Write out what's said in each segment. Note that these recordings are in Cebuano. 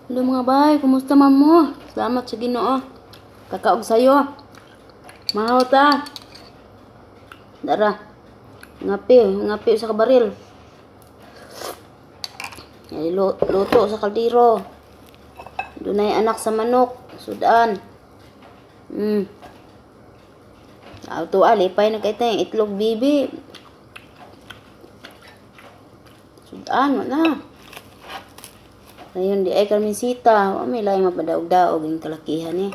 Hello mga bay, kumusta man mo? Salamat sa Ginoo. Kakaog sayo. Mahaw ta. Dara. Ngapi, ngapi sa kabaril. Ay, luto sa kaldero. Dunay anak sa manok, sudan. Auto lipay na kay tay itlog bibi. Sudan wala. Ayun, di ay karminsita. Wa may laing mapadaog-daog ang kalakihan eh.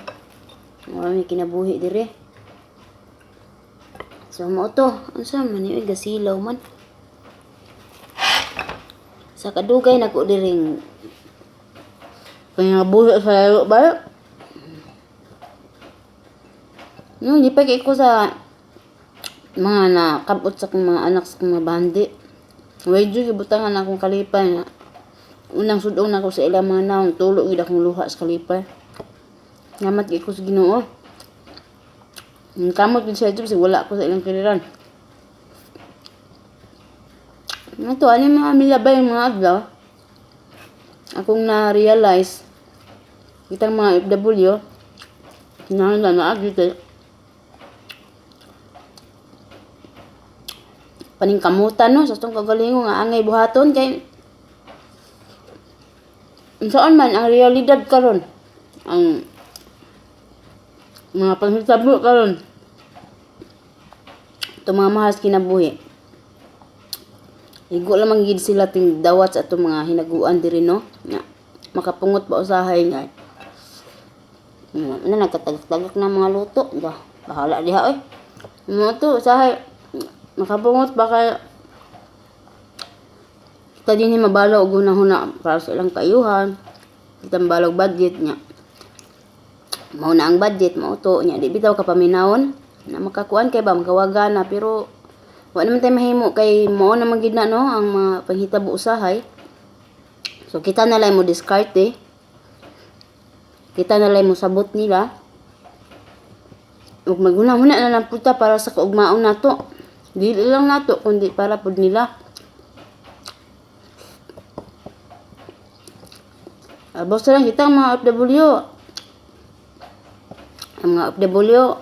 Wa may kinabuhi dire. So mao to, unsa man ni, gasilaw man. Sa kadugay nako diring pangabuhi sa layo ba? No, di pa kay ko sa mga nakabot sa akong mga anak sa akong mga bandi. Way jud gibutangan akong kalipay na unang sud-on nako sa ilang mga naong tulo gid akong luha sa kalipay. Salamat kay ko sa Ginoo. Ang kamot gid sa YouTube, wala ko sa ilang kiliran. Ano to, ano yung mga milabay mga adlaw? Akong na-realize, kitang mga FW, kinahanglan na agi kay paningkamutan no sa atong kagalingon nga angay buhaton kay unsaon man ang realidad karon, ang mga panghitabo karon, itong mga mahal sa kinabuhi, igo lamang gid sila ting dawat sa atong mga hinaguan diri no, nga makapungot ba usahay nga na nagkatagak-tagak na mga luto ba, bahala diha oy. Mo to usahay makapungot ba kay kita din mabalo og hunahuna para sa ilang kaayuhan. Kita mabalog budget nya. Mao na ang budget mao to nya, di bitaw ka paminawon na makakuan kay ba makawaga na, pero wa naman tay mahimo kay mao na man gid na no ang mga panghitabo usahay. So kita na lang mo diskarte. Kita na lang mo sabot nila. Ug maghuna-huna na lang puta para sa kaugmaon nato. Dili lang nato kundi para pud nila. Basta lang kita mga OFW. Ang mga OFW,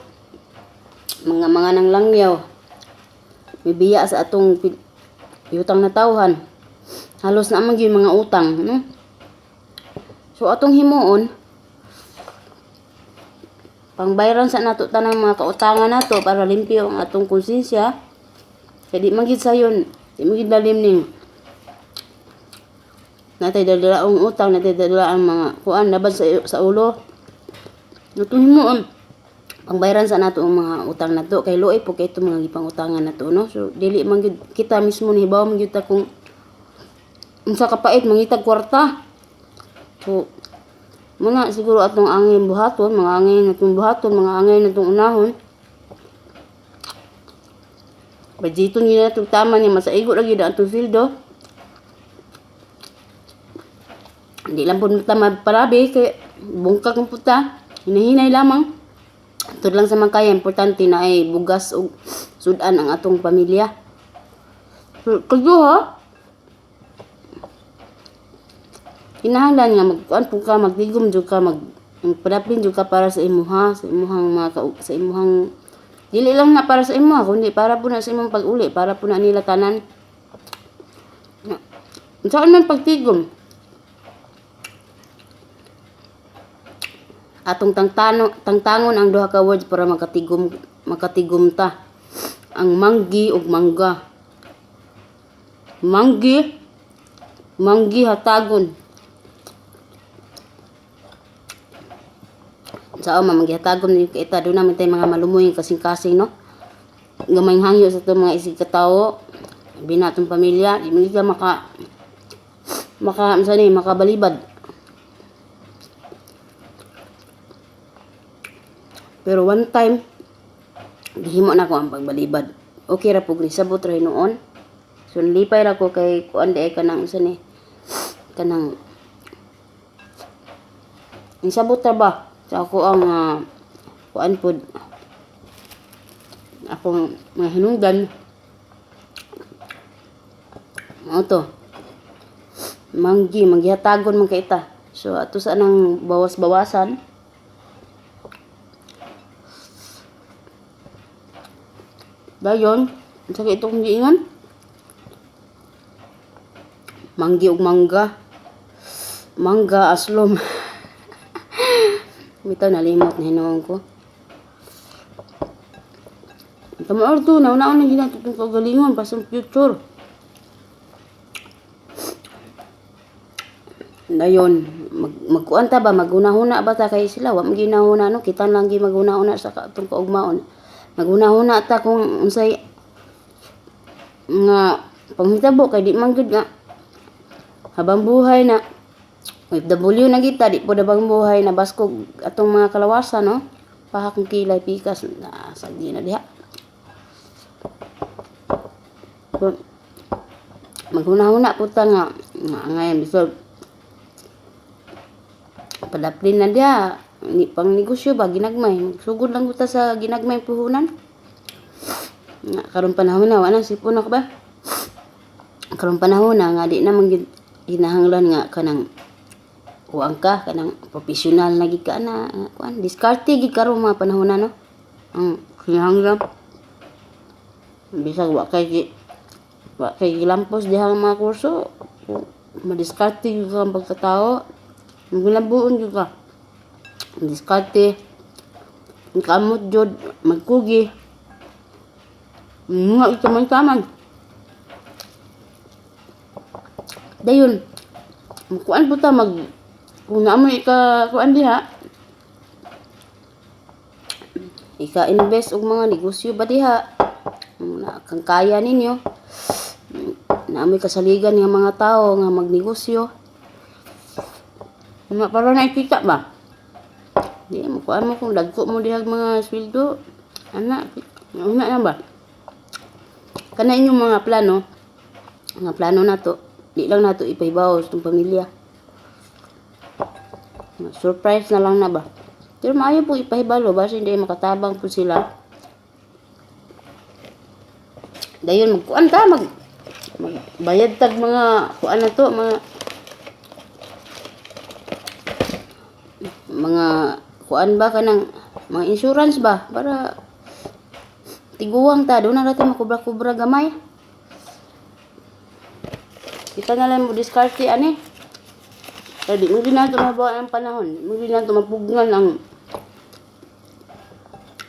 mga nang langyaw. May biya sa atong yutang na tawhan. Halos na man gyud mga utang, no? So atong himuon, pangbayaran sa nato tanang mga kautangan nato para limpyo ang atong konsensya. Kay di man gyud sayon, di man gyud lalim ning natay dadalaong utang, natay dadalaang mga kuan labad sa ulo. Atong himuon, pangbayaran sa nato ang mga utang nato kay luoy po kay itong mga gipangutangan nato no. So dili man gyud kita mismo ni hibaw man gyud ta kung unsa kapait mangitag kwarta. So muna siguro atong angin buhaton, mga angin natong buhaton, mga angin natong unahon. Budgeton gyud natong tama niya, masaigo lagi na atong sweldo. Hindi lang po ta maparabi kay bungkag ang puta, hinahinay lamang. Tud lang sa mga kaya, importante na ay bugas og sudan ang atong pamilya. So, kaduha, kinahanglan nga magkuan po ka, magtigom jud ka, magpadapin jud ka para sa imuha, sa imuhang mga sa imuhang, dili lang na para sa imuha, kundi para po na sa imong pag-uli, para po na nila tanan. Saan man pagtigom? Atong tangtangon ang duha ka words para makatigom ta. Ang manggi ug mangga. Manggi, manggi hatagon. Sao man manggihatagon ni kita, doon naman tayo mga malumoy kasing-kasing no. Gamay hangyo sa itong mga isig katawo, binatong pamilya, di man ka maka unsa ni, makabalibad. Pero one time, gihimo na ko ang pagbalibad. Okay ra pug ni sabot ra hinuon. So nilipay ra ko kay kuan di ay kanang unsa ni, kanang nisabot ra ba sa ako ang kuan pod akong mga hinungdan. Mao to. Manggi, manggihatagon man kay ta. So ato sa nang bawas-bawasan. Dayon, unsa kay itong giingon? Manggi og mangga. Mangga aslom. Bitaw nalimot na hinuon ko. Tama ordo na una na ginato itong kagalingon pa sa future. Dayon, magkuan ta ba, maghuna-huna ba ta kay sila, wa maginahuna no, kita lang gi maghuna-huna sa atong kaugmaon. Maghuna-huna ta kung unsay nga panghitabo kay di man gyud nga habang buhay na OFW na kita, di po habang buhay na baskog atong mga kalawasan, no? Pahakong kilay pikas na sagdi na diha. So, maghuna-huna po ta nga nga ngayon bisag padaplin na diha ni pang negosyo ba ginagmay, magsugod lang ta sa ginagmay puhunan nga karon panahon na wa na sipon ako ba, karon panahon na nga di na man gid hinahanglan nga kanang kuan ka, kanang professional na gid ka na nga kuan, diskarte gid karon mga panahon na, no? Ang kinahanglan bisag wa kay gilampos diha ang mga kurso, madiskarte gyud ka ang pagkatao, maglabuon gyud ka, diskarte, kamot jud magkugi mga itaman-taman. Dayon kuan po ta, mag kung naa moy ika kuan diha, ika-invest og mga negosyo ba diha na kang kaya ninyo, naa moy kasaligan nga mga tao nga magnegosyo nga para na ikita ba, di mo kuan mo kung dagko mo diha mga sweldo ana una na ba. Kana inyong mga plano nato, di lang nato ipahibaw sa itong pamilya. Surprise na lang na ba, pero maayo po ipahibalo basta hindi makatabang po sila. Dayon magkuan ta, magbayad tag mga kuan na to, mga kuan ba, kanang mga insurance ba, para tiguang ta doon na natin makubra-kubra gamay. Kita na lang mo diskarte ani. Kaya di mo ginato mabawa ang panahon. Di mo ginato mapugnan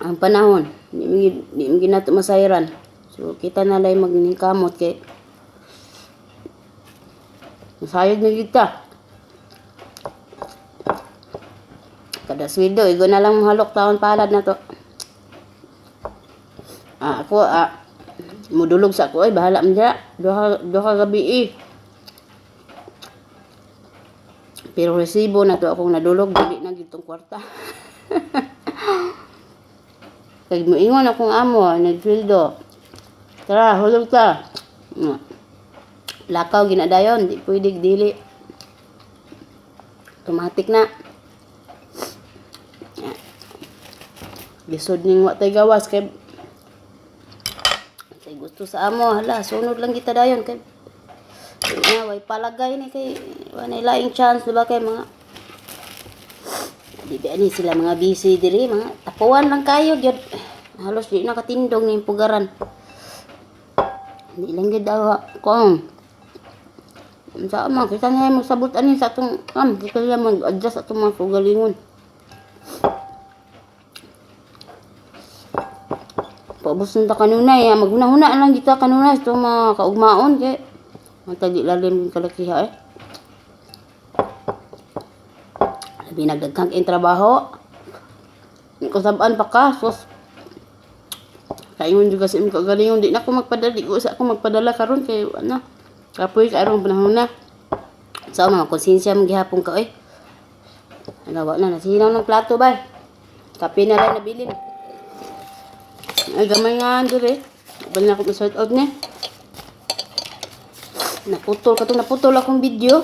ang panahon. Di mo ginato masayran. So kita na lang magningkamot kay masayod na kita. Kada sweldo, igo na lang halok taon palad na to. Ako, mudulog sa ako, ay, bahala man diha. Duha gabi eh. Pero resibo na to akong nadulog, dili na gitong kwarta. Kag moingon akong amo, nagsweldo. Tara, hulog ta. Nga. Lakaw ginadayon, di pwede dili. Automatic na. Ya. Lisod ning wa tay gawas kay say gusto sa amo, hala, sunod lang kita dayon kay nga way palagay ni kay wa na laing chance, diba, kay mga di ba ni sila mga busy diri, mga tapuan lang kayo gyud, halos di na katindog ning pugaran, di lang gyud daw kung unsa man kita na magsabot ani sa atong kam, kita na mag-adjust atong mga kaugalingon. Paubos na ta kanunay, ha? Maghuna-huna lang kita kanunay sa itong mga kaugmaon kay matag di lalim yung kalakiha eh. Labi nagdaghang kayong trabaho. Kasabaan pa ka, sus. Kaingon juga sa imong kagalingon, di na ako magpadala, di ko sa ako magpadala karon kay ano. Kapoy ka panahon na. Sa mga konsensya mo gihapon ka oy. Ala, na nasinaw ng plato bay. Kape na lang nabilin. Ay gamay nga dire. Bal na ako ma-sort out ni. Naputol katong naputol akong video.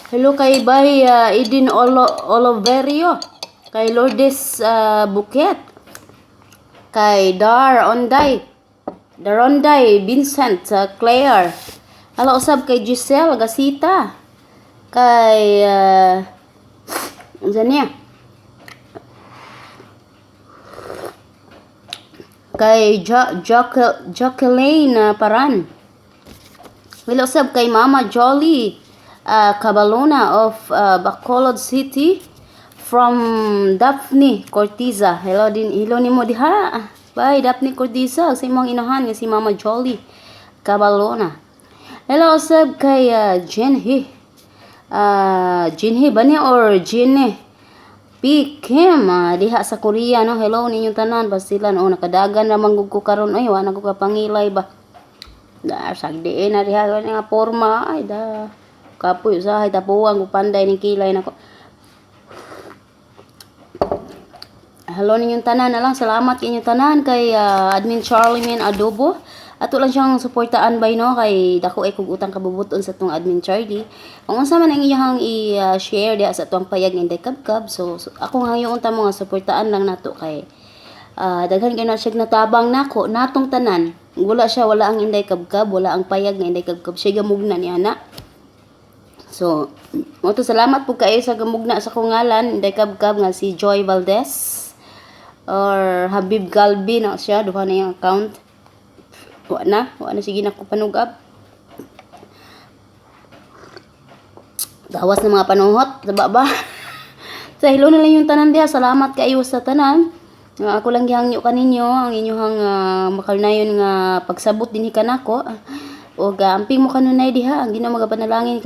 Hello kay Bay Eden Oloverio. Kay Lourdes Buket. Kay Dar Onday. Daronday Vincent Claire. Hello usab kay Giselle Gasita. Kay unsa niya? Kay Jacqueline Paran. Hello sab kay Mama Jolly Cabalona of Bacolod City from Daphne Cortiza. Hello din, hello nimo diha. Bye, Daphne Cortiza, sa imong inahan nga si Mama Jolly Cabalona. Hello sab kay Jenny. Jenny ba ni or Jenny? P. Kim diha sa Korea, no? Hello ninyong tanan, basilan oh, nakadagan ra man gud ko karon, ay, wa na ko kapangilay ba. Da sagdiin na diha nga porma, ay, da kapoy usahay tapuan ko panday ning kilay nako. Hello ninyong tanan na lang. Salamat inyong tanan kay Admin Charlie Min Adobo. Ato lang siyang suportaan bay, no, kay dako ay kog utang kabubuton sa tong Admin Charlie. Kung unsa man ang inyong i-share diha sa atong payag nga Inday Kabkab. So ako nga yung unta mo nga suportaan lang nato kay daghan kay na siya natabang nako natong tanan. Wala siya, wala ang Inday Kabkab, wala ang payag nga Inday Kabkab. Siya gamugna niya na. So, mo to, salamat po kayo sa gamugna sa kong ngalan, Inday Kabkab, nga si Joy Valdez or Habib Galbi na siya, duha na yung account. Wa na sige na ko panugab. Gawas ng mga panuhot, diba ba? Sa hello na lang yung tanan diha. Salamat kayo sa tanan. Ako lang gihangyo kaninyo ang inyong makalunayon nga pagsabot dinhi kanako. Ug amping mo kanunay diha ang Ginoo magapanalangin kanunay.